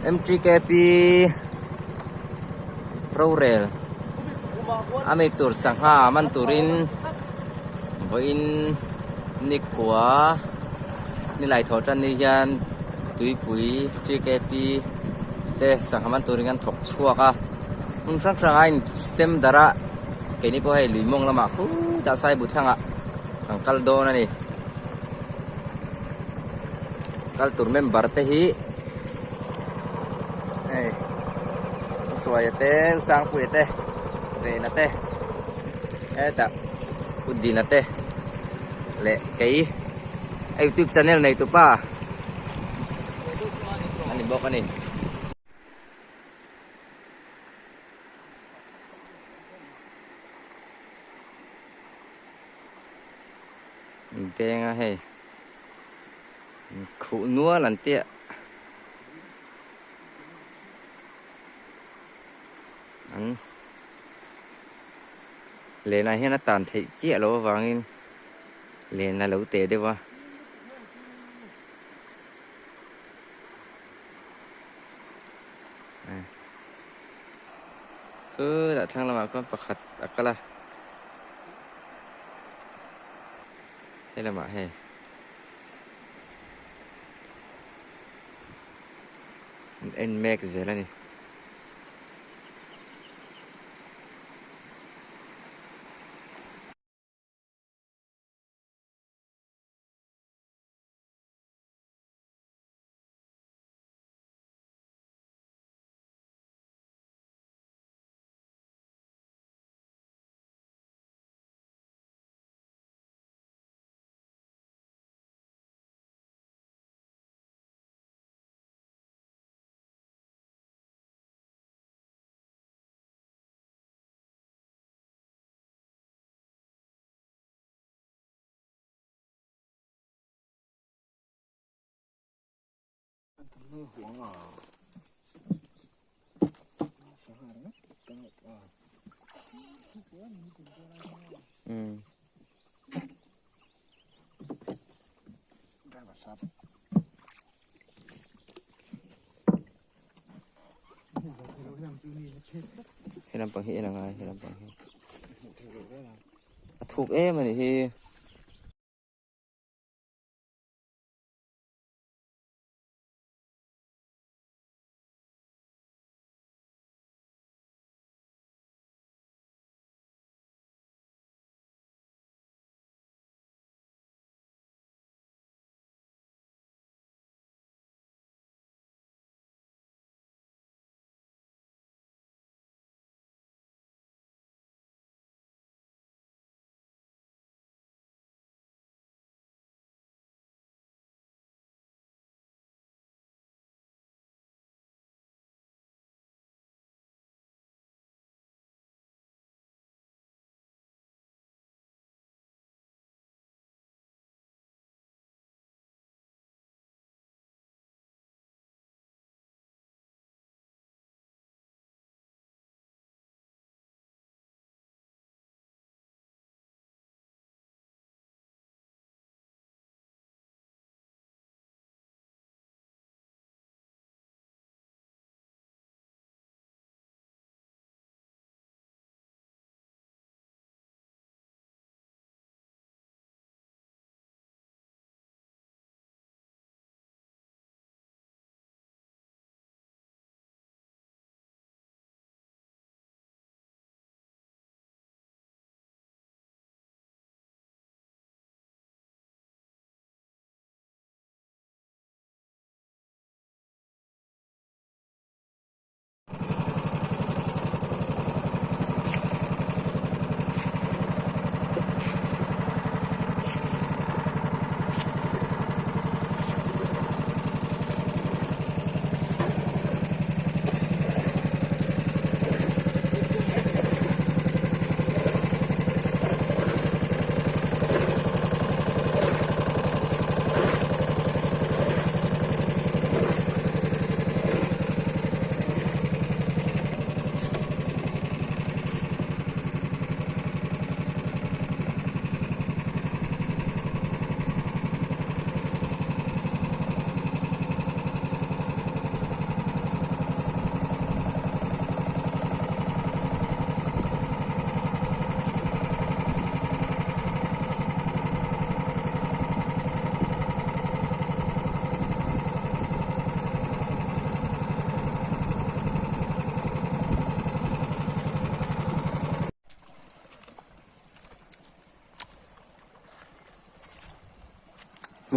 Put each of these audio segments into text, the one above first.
MTKP rorel a mi tur sangha man turin vawiin nikua nilai thawh tan ni hian tuipui TKP te sangha man turin an thawk chhuak a hmun hrang hrang a insem darh a keini pawh hei lui mawng lamah khutah saibu thlangah kan kal dawn a ni. Kal tur member te hi hei Hruaia te Sangpuia te Vena te hetah Uddina te leh kei a youtube channel nei tupa a ni bawk a ni. Deng a hei khuh nual an tia an lenah hian a tan theih chiah loh avangin len a lo teh deuh a. Khutah thlang lamah khuan pakhat a kal a. He lamah hei an en mek zel a ni. He lampang hi en a ngai he lampang hi a thuk em a nih hi.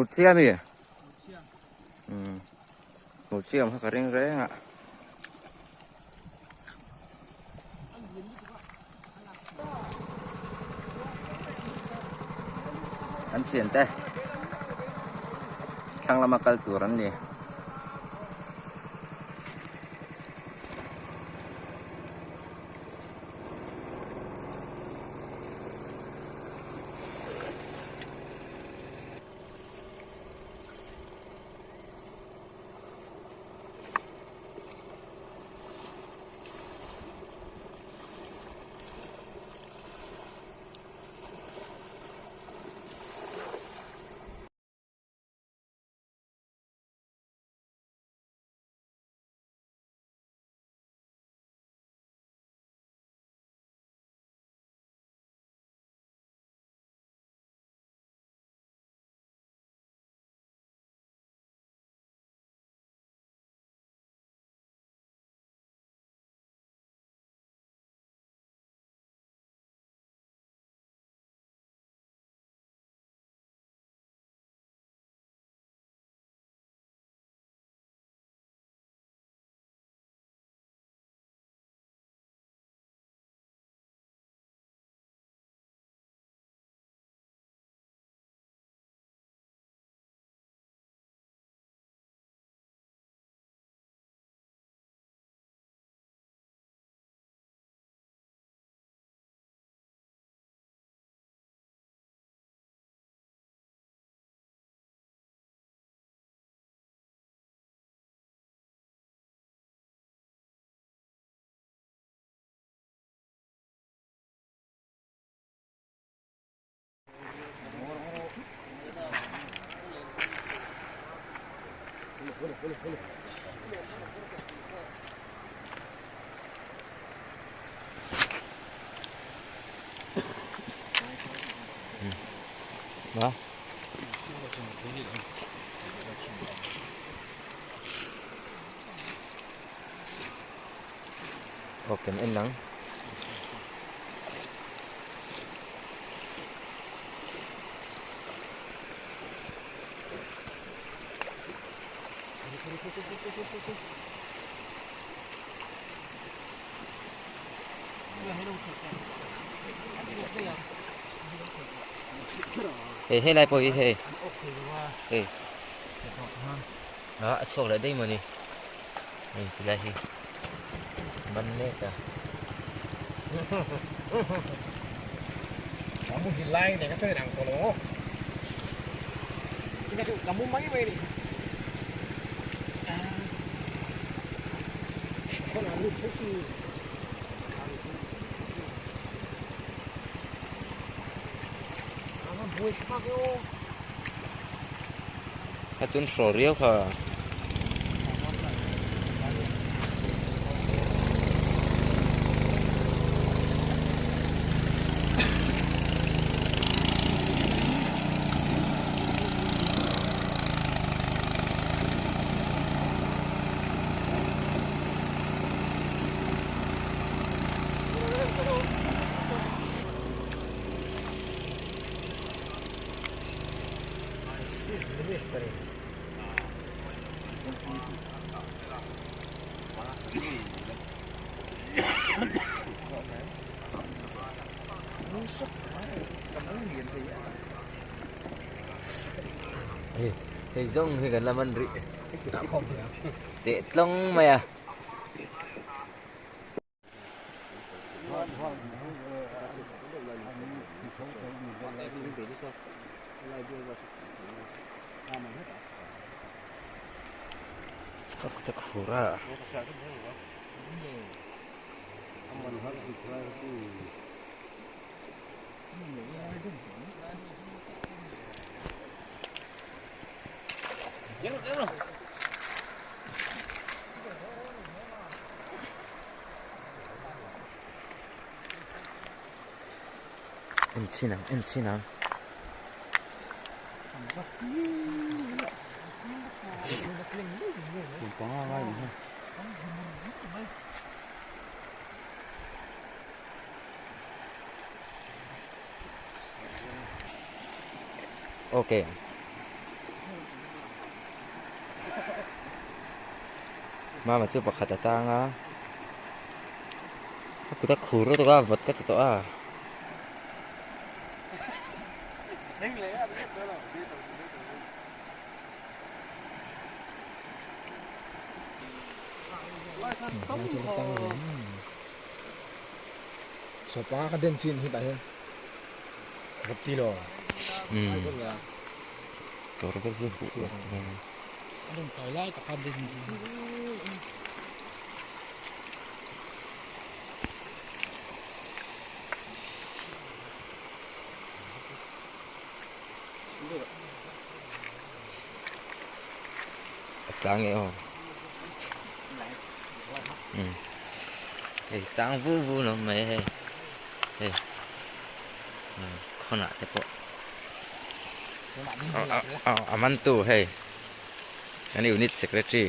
Hmur chiah ami? Hmur chiah ang kha ka ring reng a. An thian te thlang lama kal tur an ni. Aw kan en ang. Hei helai pawh hi hei hei a chhuak leh daih mawni hei tilai hi ban mek a. A chun hraw riau kha. Hei zawng hi kan la man rih teh tlawng mai a. Ka khur a. En chhin ang en chhin ang. Ok. Mama chu pakhat a tang a, a kut a khur lutuk a vawt ka ti tawh a. Kawr vel hi huh lo A tlang e aw hei tang vu vu lo mai hei hei khawnah te pawh a man tu hei kan unit secretary.